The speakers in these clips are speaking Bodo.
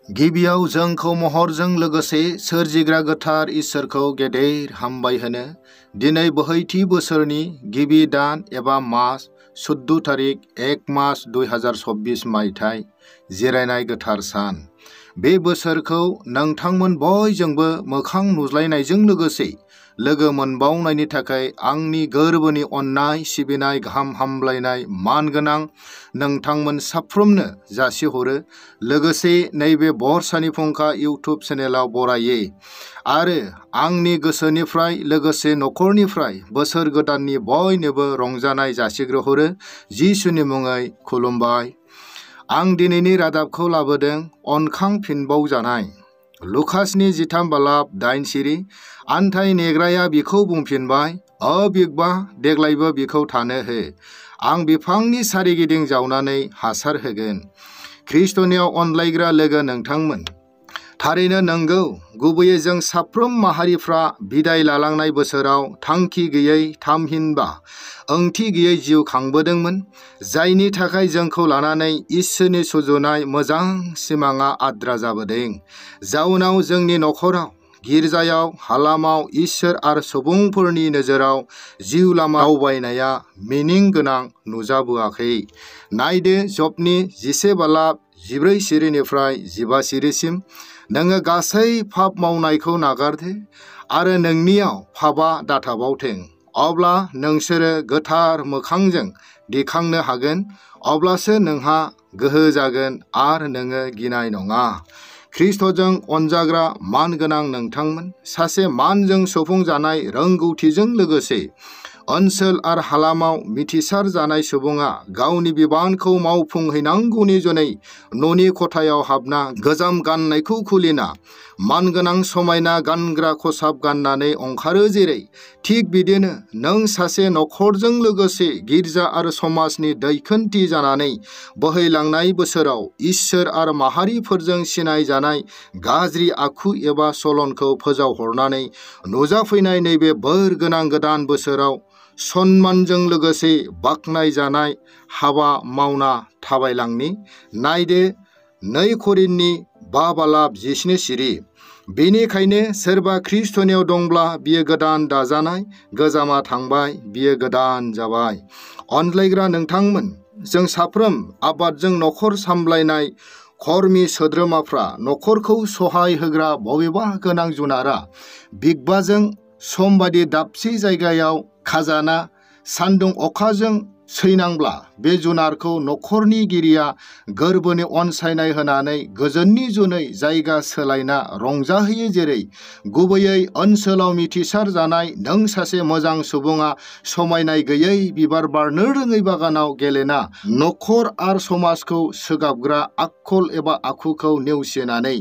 गिबियाव जोंखौ महरजों लोगोसे सोरजिग्रा गोथार इसोरखौ गेदेर हामबाय होनो दिनै बोहैथि बोसोरनि गिबि दान एबा मास 14 तारिख 1 मास 2024 मायथाइ जिरायनाय गोथार सान। बे बोसोरखौ नोंथांमोन बयजोंबो मोखां नुज्लायनायजों लोगोसे लोगो मोनबावनायनि थाखाय आंनि गोरबोनि अननाय सिबिनाय गाहाम हामलायनाय मानगोनां नोंथांमोन साफ्रोमनो जासिहरो। लोगोसे नैबे बहरसानि फुंखा इउट्युब चेनेलाव बरायो आरो आंनि गोसोनिफ्राय लोगोसे न'खरनिफ्राय बोसोर गोदाननि बयनोबो रंजानाय जासिग्रोहरो। जिसुनि मुङै खुलुमबाय। आं दिनैनि रादाबखौ लाबोदों अनखांफिनबावजानाय। लुकासनि 13 बालाब 8 सिरि। आन्थाय नेग्राया बिखौ बुंफिनबाय, बिगबा देग्लायबो बिखौ थानो हो। आं बिफांनि सारिगिदिं जावनानै हासार होगोन। ख्रिस्टनियाव अनलायग्रा लोगो नोंथांमोन, थारैनो नंगौ, गुबैयै जों साफ्रोम माहारिफ्रा बिदाय लालांनाय बोसोराव थांखि गैयै थामहिनबा ओंथि गैयै जिउ खांबोदोंमोन, जायनि थाखाय जोंखौ लानानै इसोरनि सुजुनाय मोजां सिमाङा आद्रा जाबोदों। जाउनाव जोंनि न'खराव, गिर्जायाव, हालामाव इसोर आरो सुबुंफोरनि नोजोराव जिउ लामा दावबायनाया मिनिं गोनां नुजाबोआखै। नायदो जबनि 11 बालाब 14 सिरिनिफ्राय 15 सिरिसिम। नोङो गासै पाप मावनायखौ नागारदो आरो नोंनियाव पापआ दाथाबावथों। अब्ला नोंसोरो गोथार मोखांजों दिखांनो हागोन। अब्लासो नोंहा गोहो जागोन आरो नोङो गिनाय नङा। ख्रिस्टजों अनजाग्रा मानगोनां नोंथांमोन, सासे मानजों सुफुंजानाय रोंगौथिजों लोगोसे ओनसोल आरो हालामाव मिथिसार जानाय सुबुङा गावनि बिबानखौ मावफुंहैनांगौनि जुनै न'नि खथायाव हाबना गोजाम गाननायखौ खुलिना मानगोनां समायना गानग्रा खसाब गाननानै ओंखारो जेरै, थिग बिदिनो नों सासे न'खरजों लोगोसे गिर्जा आरो समाजनि दैखोनथि जानानै बोहैलांनाय बोसोराव इसोर आरो माहारिफोरजों सिनायजानाय गाज्रि आखु एबा चलनखौ फोजावहरनानै नुजाफैनाय नैबे बोर गोनां गोदान बोसोराव सन्मानजों लोगोसे बाख्नायजानाय हाबा मावना थाबायलांनि। नायदो 2 करिन्थनि 5 बालाब 17 सिरि। बेनिखायनो सोरबा ख्रिस्टनियाव दंब्ला बियो गोदान दाजानाय, गोजामा थांबाय, बियो गोदान जाबाय। अनलायग्रा नोंथांमोन, जों साफ्रोम आबादजों न'खर सामलायनाय खर्मि सोद्रोमाफ्रा न'खरखौ सहाय होग्रा बबेबा गोनां जुनारा बिगबाजों समबादि दाबसे जायगायाव खाजाना सान्दुं अखाजों सैनांब्ला बे जुनारखौ न'खरनि गिरिया गोरबोनि अनसायनाय होनानै गोजोननि जुनै जायगा सोलायना रंजाहोयो जेरै, गुबैयै ओनसोलाव मिथिसार जानाय नों सासे मोजां सुबुङा समायनाय गैयै बिबार बारनो रोङै बागानाव गेलेना न'खर आरो समाजखौ सोगाबग्रा आखल एबा आखुखौ नेवसिनानै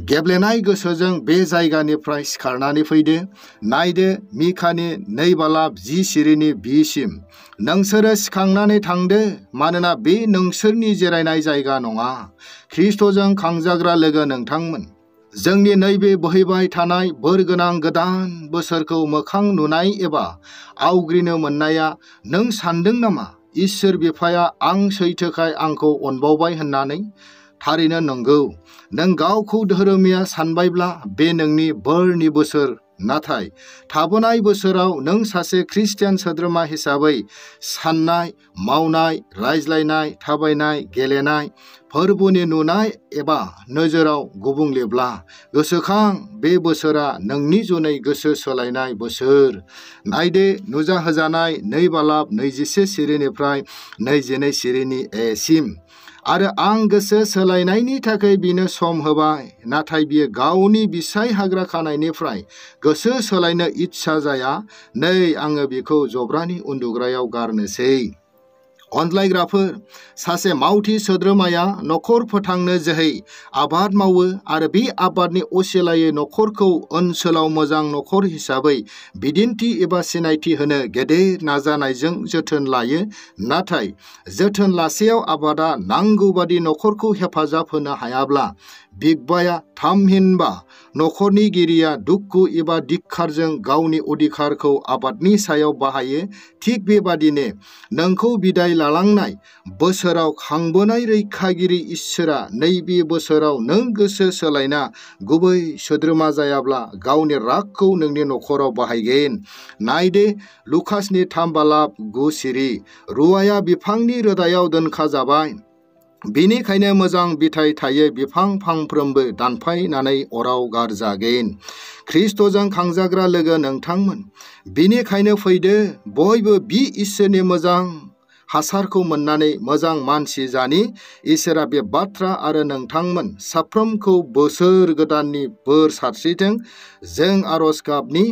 गेब्लेनाय गोसोजों बे जायगानिफ्राय सिखारनानै फैदो। नायदो मिखानि 2 बालाब 10 सिरिनि 20 सिम। नोंसोरो सिखांनानै थांदो, मानोना बे नोंसोरनि जिरायनाय जायगा नङा। ख्रिस्टजों खांजाग्रा लोगो नोंथांमोन, जोंनि नैबे बोहैबाय थानाय बोर गोनां गोदान बोसोरखौ मोखां नुनाय एबा आवग्रिनो मोननाया नों सानदों नामा इसोर बिफाया आं सैथोखाय आंखौ अनबावबाय होननानै? थारैनो नंगौ, नों गावखौ धोरोमिया सानबायब्ला बे नोंनि बोरनि बोसोर। नाथाय थाबोनाय बोसोराव नों सासे ख्रिस्टियान सोद्रोमा हिसाबै साननाय, मावनाय, रायज्लायनाय, थाबायनाय, गेलेनाय, फोरबोनि नुनाय एबा नोजोराव गुबुंलेब्ला गोसोखां, बे बोसोरा नोंनि जुनै गोसो सोलायनाय बोसोर। नायदो नुजाहोजानाय 2 बालाब 21 सिरिनिफ्राय 22 सिरिनि ए सिम। आरो आं गोसो सोलायनायनि थाखाय बिनो सम होबाय, नाथाय बियो गावनि बिसाय हाग्रा खानायनिफ्राय गोसो सोलायनो इच्छा जाया। नै आङो बिखौ जब्रानि उन्दुग्रायाव गारनोसै। अनलायग्राफोर, सासे मावथि सोद्रोमाया न'खर फोथांनो जोहै आबाद मावो आरो बे आबादनि असिलायै न'खरखौ ओनसोलाव मोजां न'खर हिसाबै बिदिन्थि एबा सिनायथि होनो गेदेर नाजानायजों जोथोन लायो। नाथाय जोथोन लासेयाव आबादा नांगौबादि न'खरखौ हेफाजाब होनो हायाब्ला बिगबाया थामहिनबा न'खरनि गिरिया दुखु एबा धिक्कारजों गावनि अधिकारखौ आबादनि सायाव बाहायो। थिग बेबादिनो नोंखौ बिदाय लालांनाय बोसोराव खांबोनाय रैखागिरि इसोरा नैबे बोसोराव नों गोसो सोलायना गुबै सोद्रोमा जायाब्ला गावनि रागखौ नोंनि नखराव बाहायगोन। नायदे लुकासनि 3:9 रुवाया बिफांनि रोदायाव दोनखाजाबाय। बेनिखायनो मोजां बिथाइ थायै बिफां फांफ्रोमबो दानफायनानै अराव गारजागोन। ख्रिस्टजों खांजाग्रा लोगो नोंथांमोन, बेनिखायनो फैदो बयबो बि इसोरनि मोजां हासारखौ मोननानै मोजां मानसि जानि। इसोरा बे बाथ्रा आरो नोंथांमोन साफ्रोमखौ बोसोर गोदाननि बोर सारस्रिथों। जों आरज गाबनि,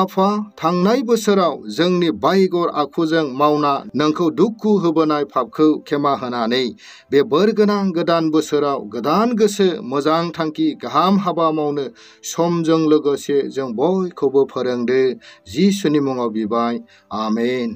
आफा, थांनाय बोसोराव जोंनि बायगर आखुजों मावना नोंखौ दुखु होबोनाय पापखौ क्षमा होनानै बे बोरगोनां गोदान बोसोराव गोदान गोसो, मोजां थांखि, गाहाम हाबा मावनो समजों लोगोसे जों बयखौबो फोरोंदो। जिसुनि मुङाव बिबाय, आमेन।